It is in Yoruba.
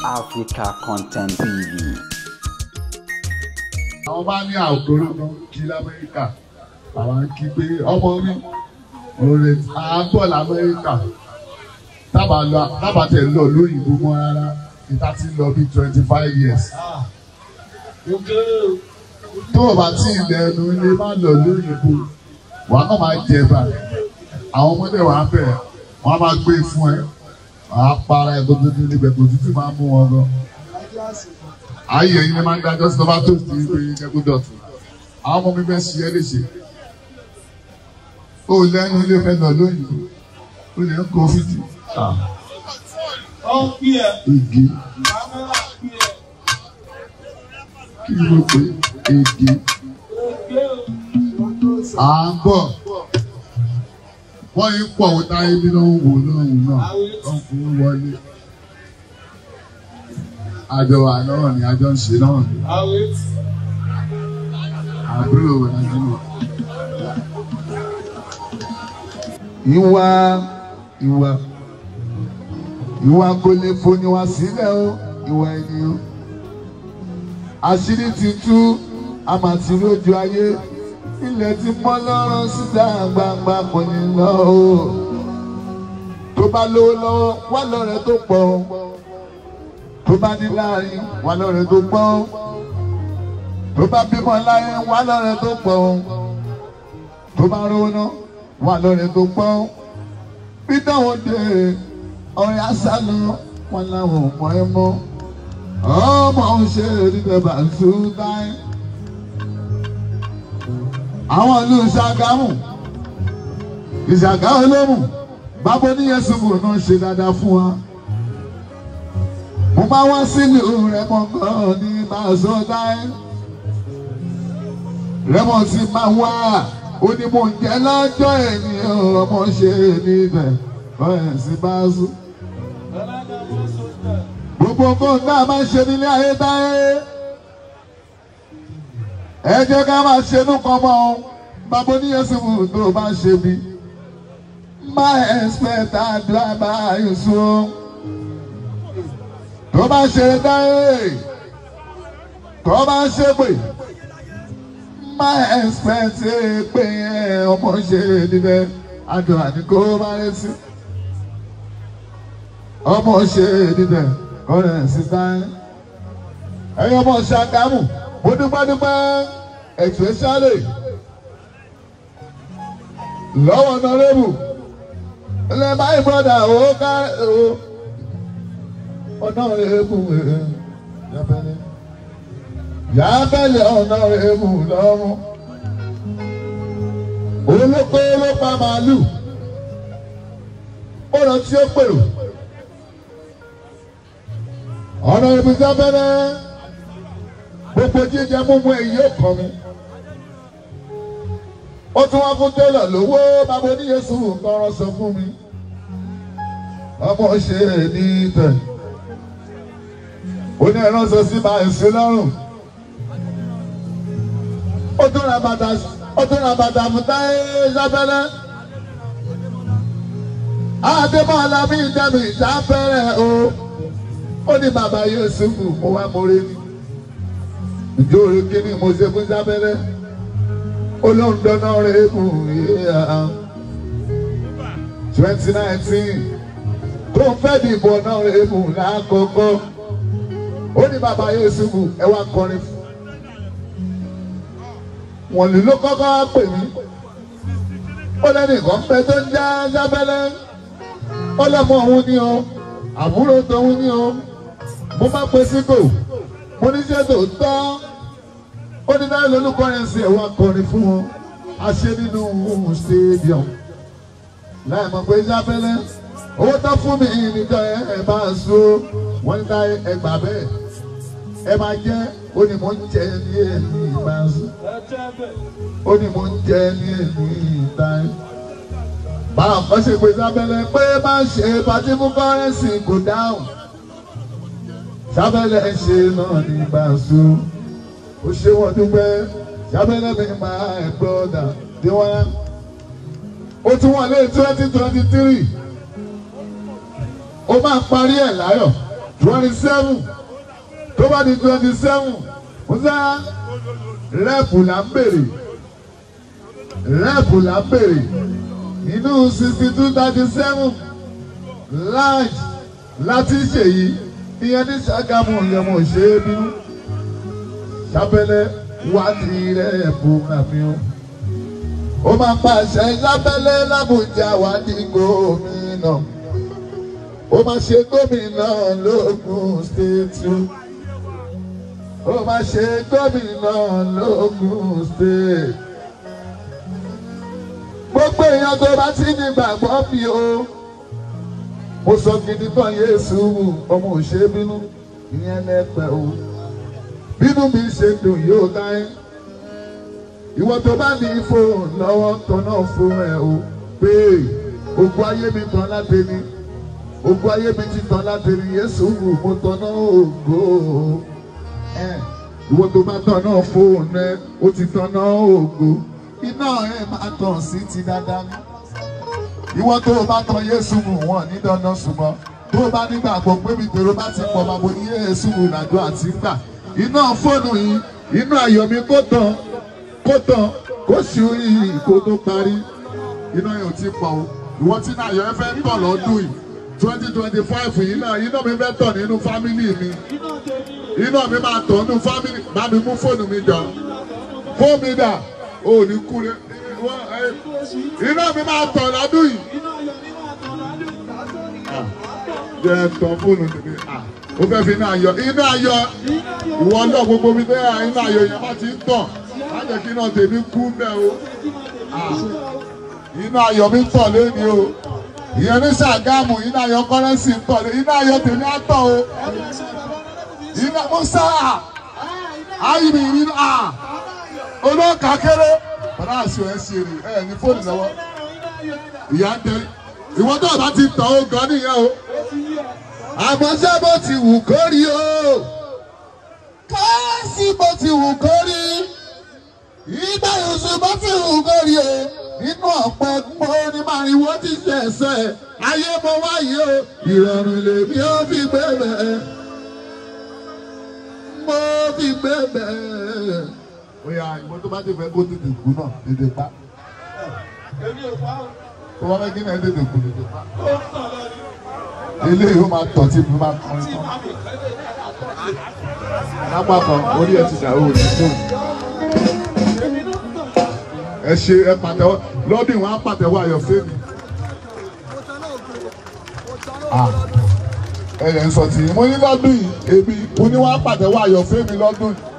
Africa Content TV. Àwọn bá ní àgóró ló ń kí l'Amẹ́ríkà, àwọn ń kí pé ọmọ mi òrè à ń bọ̀ l'Amẹ́ríkà. Tábà tẹ̀ lọ lóyìnbó mọ́ rárá, ìta ti lọ bí 25 years. Tó o bá tí ilẹ̀ ẹnu ilé má lọ lóyìnbó, wàá kàn máa jẹba. Àwọn ọmọdé wàá bẹ̀, wọ́n á máa gbé fún ẹ, wàá para ẹ gbogbo nílé gbẹ̀gbẹ̀ òtútù máa mú wọn gan. Ayé ẹ̀yin lè máa ń dájọ́ sí lọ́ba tó ti ń gbé ẹkú dọ̀tún. Àwọn ọmọ mi fẹ́ ṣe é léṣe. Ó lẹ́nu ilé fẹ́ lọ lóyìnbó, ó lè ń kó fìdí. Igi. Kí ló pé igi? À ń bọ̀. Wọ́n yín pọ̀ wọ́n táyé bí ló ń wò lóhùn náà, ó ń fún wọlé. Àjọ wà náà ni àjọ ń ṣe náà ni. Àbúrò wẹ̀ náà jùlọ. Ìwà ìwà ìwà kò lè foni wá sílẹ̀ o, ìwà ènìyàn. Àṣírí ti tú, a máa ti rójú ayé. Ilẹ̀ ti mọ́ lọ́rùn síta gbangba kò ní lọ o. Tó bá lówó lọ́wọ́, wá lọ́rẹ̀ tó pọ̀ o. Tó bá ní láàrin, wá lọ́rẹ̀ tó pọ̀ o. Tó bá bímọ láyé, wá lọ́rẹ̀ tó pọ̀ o. Tó bá rówó ná, wá lọ́rẹ̀ tó pọ̀ o. Bí táwọn dé, ọ̀rẹ́ àṣà lọ, wọn làwọn ò mọ̀ ẹ́ mọ́. Ọmọ ń ṣe níbẹ̀ bá ń sún táyé. Àwọn ìlú Ṣàgámù, Ìṣàgá Olómù, bàbá oníyẹ̀sùnmù náà ṣe dáadáa fún wa. Mo máa wá sílùú Rẹ́mọ gan ní Bàṣọ táyé. Rẹ́mọ ti máa wá, ó ní mò ń jẹ́ lọ́jọ́ ènìyàn ọmọ ṣe níbẹ̀ ọ̀rẹ́ sí Bàṣọ. Gbogbo nǹkan tá a máa ń ṣe nílé ayé táyé. Ẹ jẹ́ ká máa ṣe inú kan mọ́ ọ, bàbá oníyẹ̀sùnmù tó bá ń ṣe bí. Má expect àdúrà báyìí sùn. Tó bá ṣe dáhẹ́, tó bá ṣe pè, má expect pé ọmọ ṣe níbẹ̀ àdúrà ní kó bá rẹ sí. Ọmọ ṣe níbẹ̀ kọ́rẹ́ sí táyé. Ẹ̀yin ọmọ Ṣàgámù, mo dúpẹ́ dúpẹ́ especially lọ́wọ́ nọ́rẹ́bù lẹ́ my brother ó ká ó ọ̀nàrẹ́bù yàbẹ̀lẹ̀ yàbẹ̀lẹ̀ ọ̀nàrẹ́bù lọ́rùn olóko ló pa màálù ó rántí ó pèrò ọ̀nàrẹ́bù yàbẹ̀lẹ̀ gbogbo jíjẹ múmu èyí ó kàn mí. Ó tún wá fún tẹ́lọ̀ lówó bàbá oníyẹ̀sùn kọ́rọ́ sọ fún mi. Ọmọ ṣe ní tẹ̀. Ó ní ẹran sọ sí máa ń sí lọ́rùn. Ó tún ra bàtà ó tún ra bàtà fún táyé sábẹ́lẹ́. Adébọ́lá mi dẹ́nu ìsáfẹ́rẹ́ o. Ó ní bàbá Yéṣùfù mo wá mo rí ni. Ìjọ orí kíní mo ṣe fún sábẹ́lẹ́. Olóhùn dáná rẹ̀ mú yíyá. 2019 tó ń fẹ́ dìbò náà rẹ̀ mú lákòókò. Ó ní bàbá Yéṣùfù ẹ wá kọrin fún. Wọ́n lù ló kọ́kọ́ pè mí. Ó lẹ́nìkan pẹ́ tó ń já sábẹ́lẹ́. Ó lọ́mọ òun ní o, àbúrò tòun ní o. Mo má pe síkò, mo ní ṣé tòótọ́. Ó ní náà lolúkọrin sí ẹ̀wọ̀n akọrin fún wọn. A ṣe nínú stadium. Láì mọ̀ pé sábẹ́lẹ́. Owó tán fún mi níjọ́ ẹ bá ń so. Wọ́n ní táyé ẹgbàá bẹ́ẹ̀. Ẹ máa jẹ́ ó ní mò ń jẹ ní èmi bá ń so. Ó ní mò ń jẹ ní èmi táyé. Báwọn kan ṣe pé sábẹ́lẹ́ pé má ṣe pàtí fún kọ́rẹ́nsì kò dáhùn. Sábẹ́lẹ́ ṣe náà ní bá ń so. Ó ṣe wọ́n dúpẹ́ sábẹ́lẹ́ mi máa ẹ̀ brọ́dà dé wá. Ó tún wọlé 2023. Ó máa parí ẹ̀ láyọ̀. 27 tó bá di 27 Musa rẹ́ẹ̀pù là ń bèrè rẹ́ẹ̀pù là ń bèrè nínú 6237 large láti ṣèyí ìyẹn ní Ṣàgámù ìyẹn mo ṣe é bínú Sábẹ́lẹ̀ wá ti rẹ́ẹ̀pù àmì o. Ó máa pàṣẹ lábẹ́lẹ̀ l'Àbújá wá di gómìnà. Ó máa ṣe gómìnà l'Ógùn state o. Ó máa ṣe gómìnà l'Ógùn state. Gbogbo èèyàn tó bá ti ní gbàgbọ́ mi o. Mo sọ gidi kan Yéésù ọmọ òṣè bínú ìyẹn lẹ́pẹ́ o. Bínú mi ṣe dùn yóò dáhìn. Ìwọ tó bá ní fóònù lọ́wọ́ tọ́nà fún ẹ o pé ogun ayé mi tán látẹni ogun ayé mi ti tán látẹni Yéésù mo tọ́nà ògo. Ìwọ tó bá tọ́nà fóònù ẹ ó ti tọ́nà ògo. Iná ẹ máa tàn sí ti dáadáa ní. Ìwọ tó bá tán Yéésù wọn ní dandan ṣùgbọ́n tó bá nígbàgbọ́ pé mi tèrò bá ti pọ̀ bàbá ní Yéésù làdó àti gbà. Iná fóònù yìí iná ayọ̀ mi kó tán kó tán kó ṣù yìí kó tó parí. Iná yẹn ò ti pọ̀ o. Ìwọ tí iná ayọ̀ ẹ fẹ́ tàn lọ́dún yìí 2025 yìí náà iná mi fẹ́ tàn nínú fámìlì mi. Iná mi máa tàn nínú fámìlì bá mi mú fóònù mi jọ. Fóònù mi dà ò ní kú rẹ. Iná mi máa tàn lọ́dún yìí. Jẹ́ tàn fóònù mi. Ó fẹ́ fi iná ayọ̀ iná ayọ̀ ìwọ náà gbogbo mi tẹ́ iná ayọ̀ yẹn bá ti ń tàn má jẹ́ kí iná tèmi kú bẹ́ẹ̀ o. Iná ayọ̀ mi tàn lónìí o. Ìyẹn ní Ṣàgámù iná ayọ̀ kọ́rẹ́nsì ń tàn lé iná ayọ̀ tèmi á tàn o. Iná Musa ayìbì iná olóòkà kéré. Bàbá àṣọ ẹ̀ ṣe èrè ẹ̀ ní fóònù lọ́wọ́. Ìyá ń tẹ ìwọ tó bá ti tàn ó gan nìyẹn o. Àmọ́ ṣé bó ti wù kó rí o, káàsì bó ti wù kó rí, ìgbà yòóso bó ti wù kó rí o, nínú ọ̀pẹ mo ní màrìwò ti ṣe ẹsẹ̀, ayé mo wáyé o, ìrọ̀rùn lèmi ó fi gbé bẹ́ẹ̀, mo fi gbé bẹ́ẹ̀. Oya ìwọ tó bá ti fẹ́ kó tètè kú náà tètè pa. Tó bá fẹ́ kí náà tètè kú tètè pa. Eléyìí ó máa tọ̀ tí mo máa kọrin tán. Lápá kan orí ẹ ti dàrú òní fún. Ẹ ṣe ẹ pàtẹ́wọ́ lọ́dún ìwọ̀n á pàtẹ́wọ́ ayọ̀ fẹ́mi. Ẹ lè ń sọ tì í. Mo ní lọ́dún yìí èmi mo ní wọ́n á pàtẹ́wọ́ ayọ̀ fẹ́mi lọ́dún yìí.